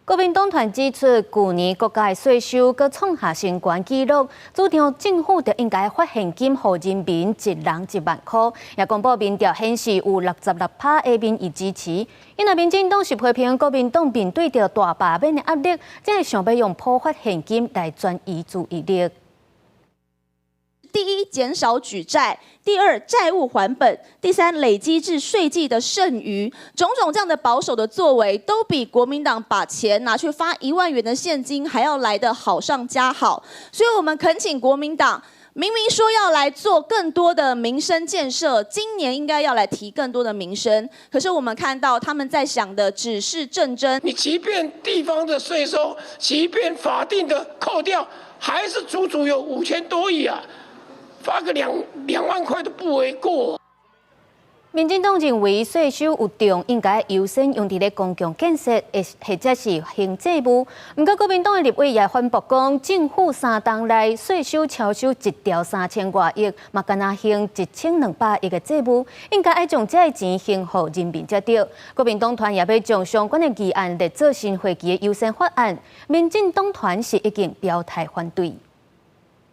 國民黨團指出，舊年國家稅收閣創下新懸紀錄，主張政府就應該發現金予人民一人1萬箍。也公布民調顯示有66%的民意支持。因為民進黨是批評國民黨面對著大罷免的壓力，才會想欲用普發現金來轉移注意力。第一，減少舉債；第二，債務還本；第三，累積至稅計的剩餘。種種這樣的保守的作為，都比國民黨把錢拿去發1萬元的現金還要來得好上加好。所以，我們懇請國民黨，明明說要來做更多的民生建設，今年應該要來提更多的民生。可是我們看到他們在想的只是政爭。你即便地方的稅收，即便法定的扣掉，還是足足有5000多億啊！發個2萬塊都不為過。民進黨認為稅收有重，應該優先用佇咧公共建設，或者是還債務。毋過國民黨的立委也反駁講，政府3冬內稅收超收1兆3千外億，嘛干焦還1200億的債務，應該愛將這个錢還予人民才對。國民黨團也欲將相關的議案列做新會期的優先法案。民進黨團是已經表態反對。